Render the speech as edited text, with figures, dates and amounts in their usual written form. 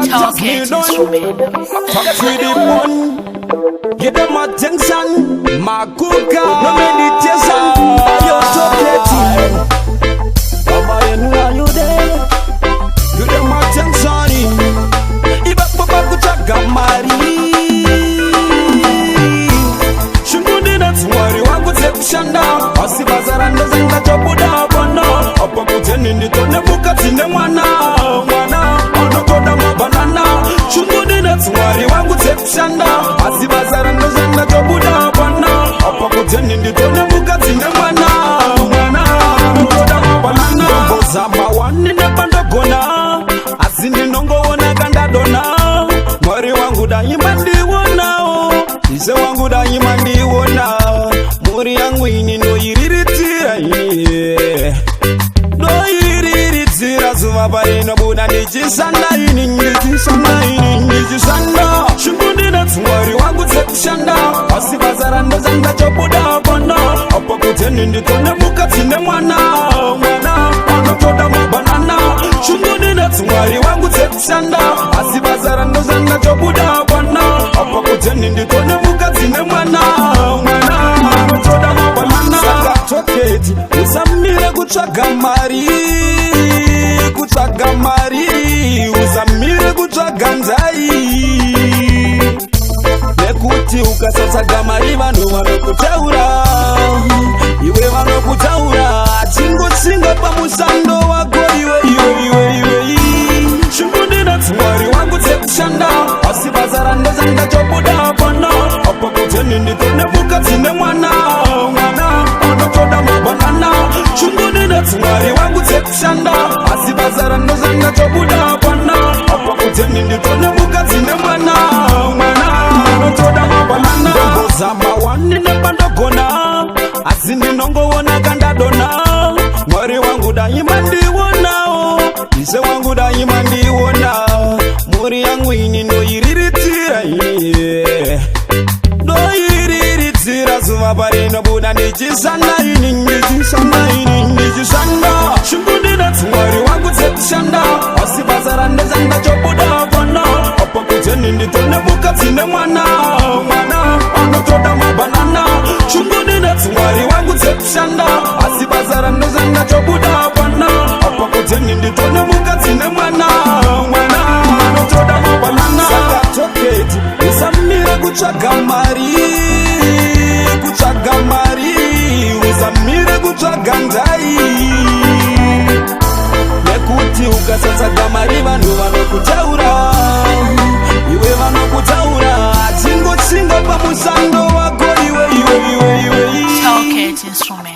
Just me Target done. instrument. Talk to the one. Give them attention. Makuka. No meditation. Yo, talk. Baba, you know are you there? Give them attention. Iba baba kutsvaga mari. Shungu ndinadzo Mwari wangu dzekushanda, asi basa randosanga chobuda hapana. Apa kuteni nditone mukadzi nemwana, mwana anotoda mabhanana. Shungu ndinadzo Mwari wangu dzekushanda, asi basa randosanga chobuda hapana. Apa kuteni nditone mukadzi nemwana, mwana anotoda mabhanana. Ndombozama wani nepandogona, asi ndinongoona kandadona. Mwari wangu, dai mandionawo. Ishe wangu, dai mandiona. Mhuri yangu ini ndoiriritira, ndoiriritira. Zuva parinobuda ndichishanda ini, ndichishanda ini, ndichishanda. Shungu ndinadzo Mwari wangu dzekushanda, asi basa randoshanda chobuda hapana. Apa kuteni nditone mukadzi nemwana, mwana anotoda mabhanana. Shungu ndinadzo Mwari wangu dzekushanda, asi basa randoshanda chobuda hapana. Apa kuteni nditone mukadzi nemwana, mwana anotoda mabhanana. Saka toketi, usamire kutsvaga mari, kutsvaga mari. Usamire kutsvaga nzai, nekuti ukasatsvaga mari vanhu vanokutaura iwe, vanokutaura. Chingoshinga pamushando wako iwe, iwe, iwe, iwe. Shungu ndinadzo Mwari wangu dzekushanda, asi basa randoshanda chobuda hapana. Apa kuteni nditone mukadzi nemwana, mwana anotoda mabhanana. Shungu ndinadzo Mwari wangu dzekushanda, asi basa randoshanda chobuda hapana. Apa kuteni nditone mukadzi nemwana, mwana anotoda mabhanana. Ndombozama wani nepandogona, asi ndinongoona kandadona. Mwari wangu, dai mandionawo. Ishe wangu, dai mandiona. Mhuri yangu ini ndoiriritira, ndoiriritira. Zuva parinobuda ndichishanda ini, ndichishanda ini, ndichishanda. Shungu ndinadzo Mwari wangu dzekushanda, asi basa randoshanda chobuda hapana. Apa kuteni nditone mukadzi nemwana, mwana anotoda mabhanana. Shungu ndinadzo Mwari wangu dzekushanda, asi basa randoshanda chobuda hapana. Apa kuteni nditone mukadzi nemwana, mwana anotoda mabhanana. Saka toketi, usamire kutsvaga mari, kutsvaga mari. Usamire kutsvaga nzai, nekuti ukasatsvaga mari vanhu vanokutaura iwe, vanokutaura. Chingoshinga pamushando wako iwe, iwe, iwe, iwe. Target instrument.